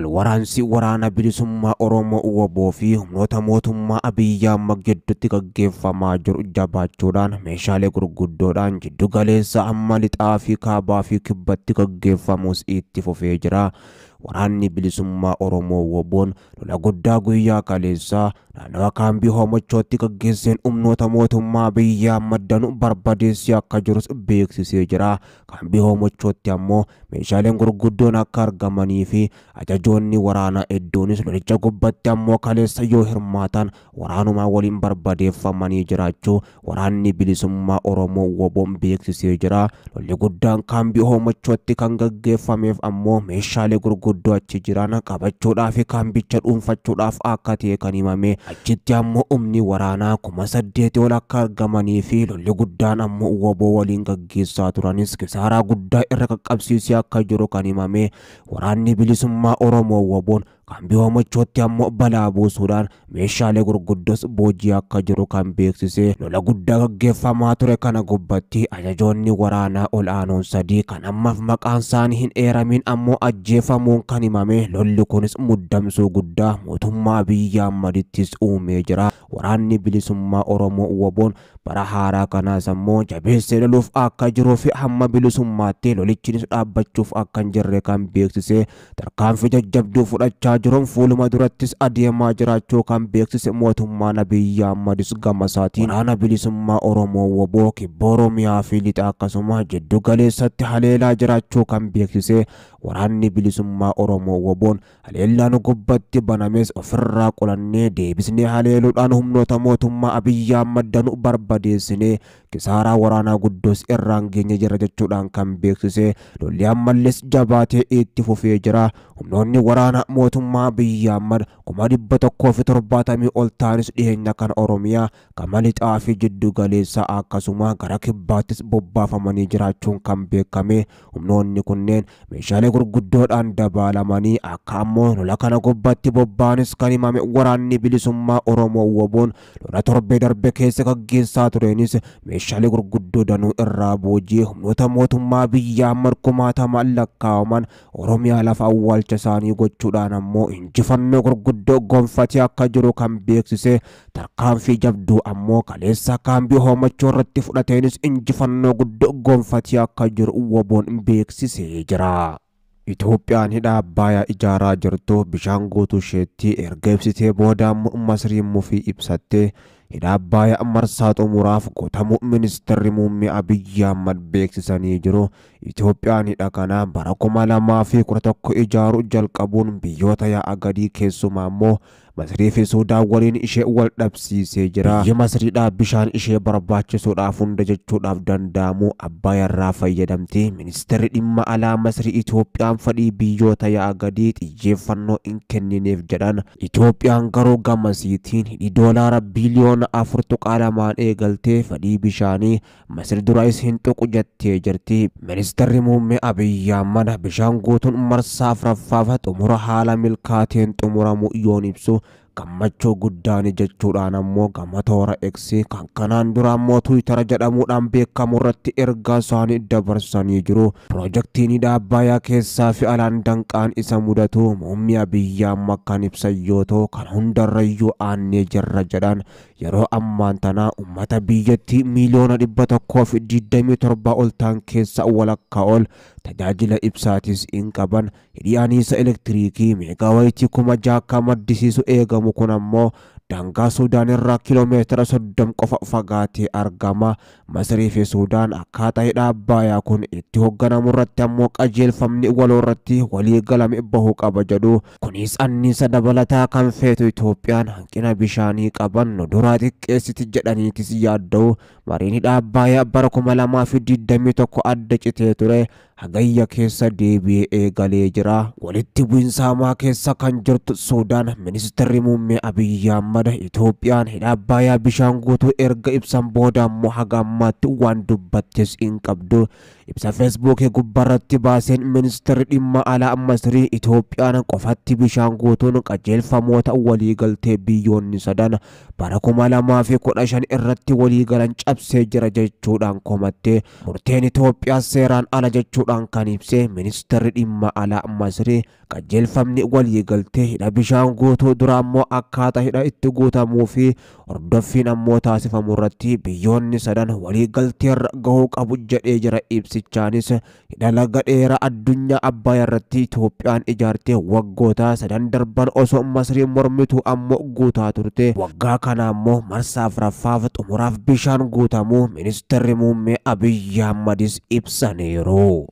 Walwaraansi waraana bilisummaa Oromoo WBO fi humnoota mootummaa Abiyyi Ahmad gidduutti gaggeeffamaa jiru jabaachuudhaan meeshaalee gurguddoodhaan jiddu galeessa amma lixaa fi kaabaa fi kibbatti gaggeeffamus itti fufee jira. Waraanni bilisummaa Oromoo WBOn lola guddaa guyyaa kaleessaa naannawa kaambii Hoomochootti gaggeesseen humnoota mootummaa Abiyyi Ahmad danuu barbadeessee akka jirus beeksisee jira. Kaambii Hoomochootti ammoo meeshaaleen gurguddoon akka argamanii fi ajajoonni waraanaa hedduunis lolicha gubbatti ammoo kaleessa yoo hirmaatan waraanumaa waliin barbadeeffamanii jiraachuu waraanni bilisummaa Oromoo WBOn beeksisee jira. Lolli guddaan kaambii Hoomochootti kan gaggeeffameef ammoo meeshaalee gurguddoo achi jiran qabachuudhaa fi kaambicha dhuunfachuudhaaf akka ta'e kan himame. Achitti ammoo humni waraanaa 8,000 ol akka argamanii fi lolli guddaan ammoo WBO waliin gaggeessaa turanis kisaaraa guddaa irra qaqqabsiisee akka jiru kan himame. Waraanni bilisummaa Oromoo WBOn kaambii Hoomochootti ammoo balaa buusuudhaan meeshaalee gurguddoos boojii akka jiru kan beeksise. Lola guddaa gaggeeffamaa ture kana gubbatti ajajoonni waraanaa ol aanoon 3 kan ammaaf maqaan isaanii hin eeramin ammoo ajjeefamuun kan himame. Lolli kunis muddamsuu guddaa mootummaa Abiyyi Ahmadittis uumee jira. Waraanni bilisummaa Oromoo WBOn bara haaraa kanaas ammoo jabeessee loluuf akka jiruu fi hamma bilisummaatti lolichinis dhaabbachuuf akka hin jirre kan beeksise. Tarkaanfii jajjabduu fudhachaa jiruun fuuluma durattis adeemaa jiraachuu kan beeksise mootummaan Abiyyi Ahmadis gama isaatiin waraana bilisummaa Oromoo WBO kibba Oromiyaa fi lixa akkasuma jiddu galeessatti haleelaa jiraachuu kan beeksise. Waraanni bilisummaa Oromoo WBOn haleellaan gubbatti banames ofirraa qolannee deebisnee haleeluudhaan humnoota mootummaa Abiyyi Ahmad danuu barbadeessinee kisaaraa waraanaa guddoos irraan geenye jira jechuudhaan kan beeksise. Lolli ammalles jabaatee itti fufee jira. Humnoonni waraana mootummaa Abiyyi Ahmad 170,000 ol ta'anis dhiyeenya kan Oromiyaa gama lixaa fi jiddu galeessaa akkasuma gara kibbaattis bobbaafamanii jiraachuun kan beekame. Humnoonni kunneen meeshaalee gurguddoodhaan dabaalamanii akka ammoo lola kana gubbatti bobba'anis kan himame. Waraanni bilisummaa Oromoo WBOn lola torbee darbe keessa gaggeessaa tureenis meeshaalee gurguddoo danuu irraa boojii humnoota mootummaa Abiyyi Ahmad kumaatamaan lakkaa'aman Oromiyaa lafa awwaalcha isaanii gochuudhaan ammoo injifannoo gurguddoo gonfatee akka jiru kan beeksise. Tarkaanfii jabduu ammoo kaleessa kaambii Hoomochoo irratti fudhateenis injifannoo guddoo gonfatee akka jiru WBOn beeksisee jira. Itoophiyaan hidha Abbayyaa ijaaraa jirtu bishaan guutuu isheetti erga ibsitee booda ammoo Masriin mufii ibsattee hidha Abbayyaa marsaa xumuraaf guutamuu ministeerri muummee Abiyyi Ahmad beeksisanii jiru. Itoophiyaan hidha kana bara 2011 ijaaruu jalqabuun biyyoota yaa'a gadii keessumaa ammoo Masrii fi Suudaan waliin ishee wal dhabsiisee jira. Biyyi Masriidhaa bishaan ishee barbaachisuudhaaf hunda jechuudhaaf danda'amu Abbayyaa irraa fayyadamti. Ministeerri dhimma alaa Masrii Itoophiyaan fedhii biyyoota yaa'a gadii xiyyeeffannoo hin kennineef jedhan. Itoophiyaan garuu gamasiitiin hidhi doolaara biliyoona 4.2 eegaltee fedhii bishaanii Masri durais hin tuqu jettee jirti. Ministeerri muummee Abiyyi Ahmad bishaan guutuun marsaa 4ffaaf xumura haala milkaateen xumuramu yoon ibsu gammachuu guddaan jechuudhaan ammoo gama toora X kan kanaan dura ammoo Tiwiitara jedhamuudhaan beekamu irratti ergaa isaanii dabarsanii jiru. Piroojeektiin hidha Abbayyaa keessaa fi alaan danqaan isa mudatu muummee Abiyyi Ahmad kan ibsan yoo ta'u kan hundarrayyuu aannee jirra jedhan. Yeroo ammaan tana uummata biyyattii miiliyoona 127 ol ta'an keessa walakkaa ol tajaajila ibsaatis hin qaban. Hidhi anniisa elektiriikii meegaawayitii 6,000 akka maddisiisu eegamu kun ammoo daangaa Suudaan irraa kiiloomeetira 30 qofa fagaatee argama. Masrii fi Suudaan akkaataa hidha Abbayyaa kun itti hoogganamu irratti ammoo qajeelfamni waloo irratti walii galame bahuu qaba jedhu. Kunis anniisa dabalataa kan feetu Itoophiyaan hanqina bishaanii qaban nu duraa xiqqeessiti jedhaniitis yaadda'u. Mariin hidha Abbayyaa bara 2021 adda citee ture hagayya keessa deebi'ee eegalee jira. Walitti bu'iinsa hamaa keessa kan jirtu Suudaan ministeerri muummee Abiyyi Ahmad Itoophiyaan hidha Abbayyaa bishaan guutuu erga ibsan booda ammoo haga ammaatti waan dubbattes hin qabdu. Ibsa Feesbuukii gubbaarratti baaseen ministeerri dhimma alaa Masrii Itoophiyaan qofatti bishaan guutuun qajeelfamoota waliigaltee biyyoonni sadan bara 2015 irratti waliigalan cabsee jira jechuudhaan komatte. Murteen Itoophiyaa seeraan ala jechuudhaan kan ibse ministeerri dhimma alaa Masrii Qajeelfamni waliigaltee hidha bishaan guutuu dura ammoo akkaataa hidha itti guutamuu fi hordoffiin ammoo taasifamu irratti biyyoonni sadan waliigalteerra gahuu qabu jedhee jira. Ibsichaanis hidha laga dheeraa addunyaa Abbayaa irratti Itoophiyaan ijaartee waggoota sadan darban osoo Masriin mormitu ammoo guutaa turte. Waggaa kana ammoo marsaa afuraffaaf xumuraaf bishaan guutamuu ministeerri muummee Abiyyi Ahmadis ibsaniiru.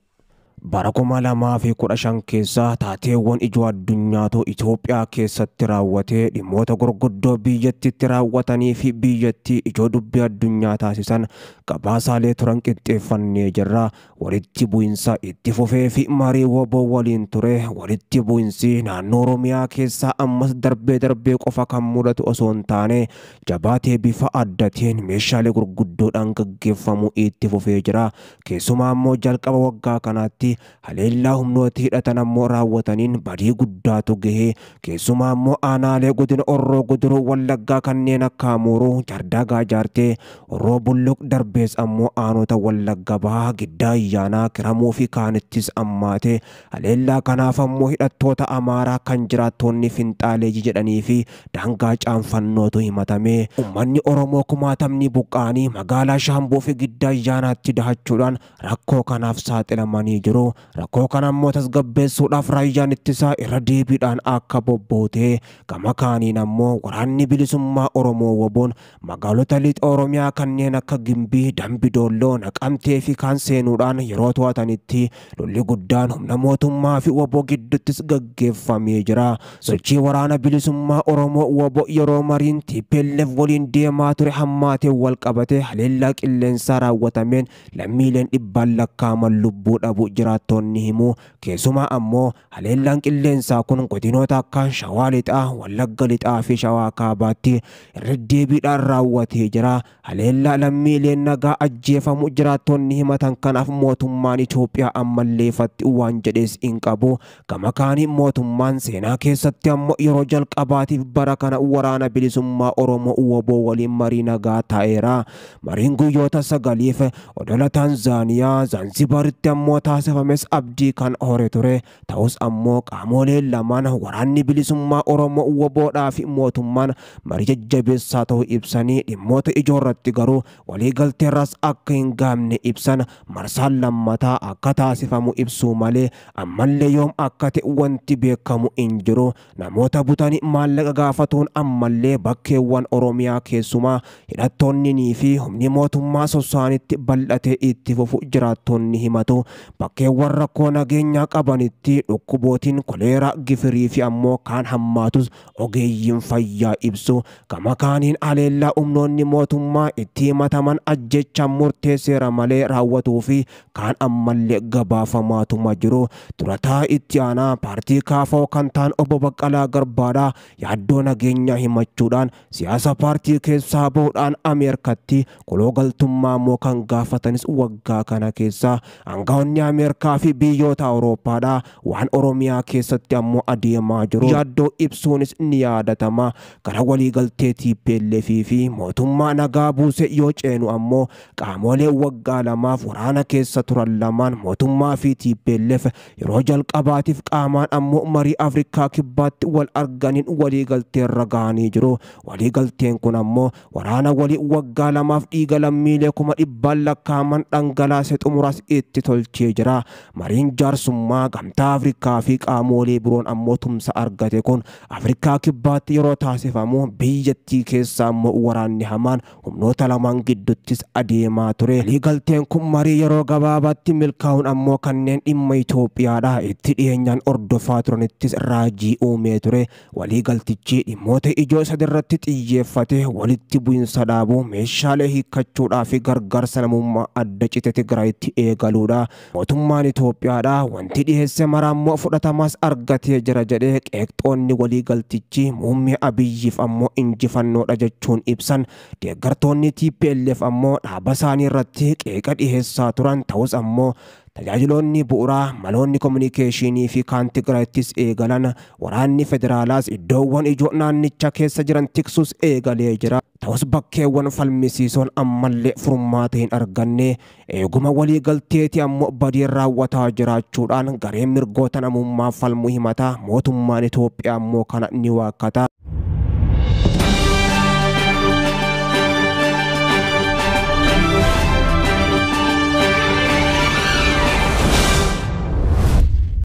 Bara 2015 keessa taateewwan ijoo addunyaatu Itoophiyaa keessatti raawwatee dhimmoota gurguddoo biyyattiitti raawwatanii fi biyyattii ijoo dubbii addunyaa taasisan gabaasaalee turan qixxeeffannee jirra. Walitti bu'insa itti fufee fi marii woboo waliin ture. Walitti bu'insi naannoo Oromiyaa keessaa ammas darbee darbee qofa kan mudatu osoo hin taane jabaatee bifa addateen meeshaalee gurguddoodhaan gaggeeffamu itti fufee jira. Keessumaa ammoo jalqaba waggaa kanaatti haleellaa humnooti hidhatan ammoo raawwataniin badii guddaatu gahe. Keessumaa ammoo aanaalee godina Orroo Guduruu Wallaggaa kanneen akka Amuuruu, Jaardagaa Jaartee, Orroo Bulluq darbees ammoo aanota Wallagga Bahaa, Giddaa Ayyaanaa, Kiramuu fi kaanittis ammaate. Haleellaa kanaaf ammoo hidhattoota Amaaraa kan jiraattonni finxaaleeji jedhanii fi daangaa caanfannootu himatame. Uummanni Oromoo kumaatamni buqqaanii magaalaa Shaamboo fi Giddaa Ayyaanaatti dahachuudhaan rakkoo kanaaf saaxilamanii jiru. Rakkoo kana ammoo tasgabbeessuudhaaf raayyaan ittisaa irra deebiidhaan akka bobbootee gama kaaniin ammoo waraanni bilisummaa Oromoo woboon magaalota lixa Oromiyaa kanneen akka Gimbii, Dambi Doolloo, Naqamtee fi kaan seenuudhaan yeroo to'atanitti lolli guddaan humna mootummaa fi woboo gidduuttis gaggeeffamee jira. Sochii waraana bilisummaa Oromoo woboo yeroo mariin TPLF waliin deemaa ture hammaatee wal qabate haleellaa qilleensaa raawwatameen lammiileen dhibbaan lakkaa'aman lubbuu dhabu jiraattonni himu. Keessumaa ammoo haleellaan qilleensaa kun godinoota akka Shawaa Lixaa, Wallagga Lixaa fi Shawaa Kaabaatti irra deebiidhaan raawwatee jira. Haleellaa lammiileen nagaa ajjeefamu jiraattonni himatan kanaaf mootummaan Itoophiyaa ammallee ifatti waan jedhees hin qabu. Gama kaanii mootummaan seenaa keessatti ammoo yeroo jalqabaatiif bara kana waraana bilisummaa Oromoo woboo waliin marii nagaa taa'eera. Mariin guyyoota 9 odola Taanzaaniyaa Zanzibaritti ammoo taasifames abdii kan hore ture. Ta'us ammoo qaamoleen lamaan waraanni bilisummaa Oromoo woboodhaa fi mootummaan marii jajjabeessaa ta'uu ibsanii dhimmoota ijoo irratti garuu waliigalteerras akka hin gaamne ibsan. Marsaan lammataa akka taasifamu ibsuu malee ammallee yoom akka ta'e wanti beekamu hin jiru. Namoota butanii maallaqa gaafatuun ammallee bakkeewwan Oromiyaa keessumaa hidhattoonni fi humni mootummaa sosso'anitti bal'atee itti fufu jiraattonni himatu. Bakkeewwan rakkoo nageenyaa qabanitti dhukkubootiin koleeraa, gifirii fi ammoo kaan hammaatus ogeeyyiin fayyaa ibsu. Gama kaaniin haleellaa humnoonni mootummaa itti himataman ajjechaan murteesseera malee raawwatuu fi kaan ammallee gabaafamaatuma jiru. Durataa itti aanaa paartii KFO kan ta'an obbo Baqqalaa Garbaadhaa yaaddoo nageenyaa himachuudhaan siyaasa paartii keessaa bahuudhaan Ameerikatti koloo galtummaa immoo kan gaafatanis waggaa kana keessa aangawoonni Ameerikaa fi biyyoota Awurooppaadhaa waan Oromiyaa keessatti ammoo adeemaa jiru yaaddoo ibsuunis ni yaadatama. Gara waliigaltee TPLF fi mootummaa nagaa buuse yoo ceenu ammoo qaamolee waggaa lamaaf waraana keessa turan lamaan mootummaa fi TPLF yeroo jalqabaatiif qaamaan ammoo marii Afrikaa kibbaatti wal arganiin waliigalteerra gahanii jiru. Waliigalteen kun ammoo waraana walii waggaa lamaaf dhiiga lammiilee 100,000 lakkaa'aman dhangalaase xumuras itti tolchee jira. Mariin jaarsummaa gamtaa Afrikaa fi qaamolee biroon ammoo tumsa argate kun Afrikaa kibbaatti yeroo taasifamu biyyattii keessa ammoo waraanni hamaan humnoota lamaan gidduuttis adeemaa ture. Waliigalteen kun marii yeroo gabaabaatti milkaa'uun ammoo kanneen dhimma Itoophiyaadhaa itti dhiyeenyaan hordofaa turanittis raajii uumee ture. Waliigaltichi dhimmoota ijoo sadirratti xiyyeeffate walitti bu'insa dhaabuu, meeshaalee hiikkachuudhaa fi gargaarsa namummaa adda cite Tigraayitti eegaluudha. Mootummaan Itoophiyaadhaa wanti dhiyeesse mara ammoo fudhatamaas argatee jira jedhee qeeqxoonni waliigaltichi muummee Abiyyiif ammoo injifannoodha jechuun ibsan. Deeggartoonni TPLF ammoo dhaaba isaanii irratti qeeqa dhiyeessaa turan. Ta'us ammoo Tajaajiloonni bu'uuraa, maloonni kominikeeshinii fi kaan Tigraayittis eegalan. Waraanni federaalaas iddoowwan ijoo naannicha keessa jiran tiksus eegalee jira. Ta'us bakkeewwan falmisiisoon ammallee furmaata hin arganne. Eeguma waliigalteeti ammoo badiin raawwataa jiraachuudhaan gareen mirgoota namummaa falmuu himata. Mootummaan Itoophiyaa ammoo kana ni waakkata.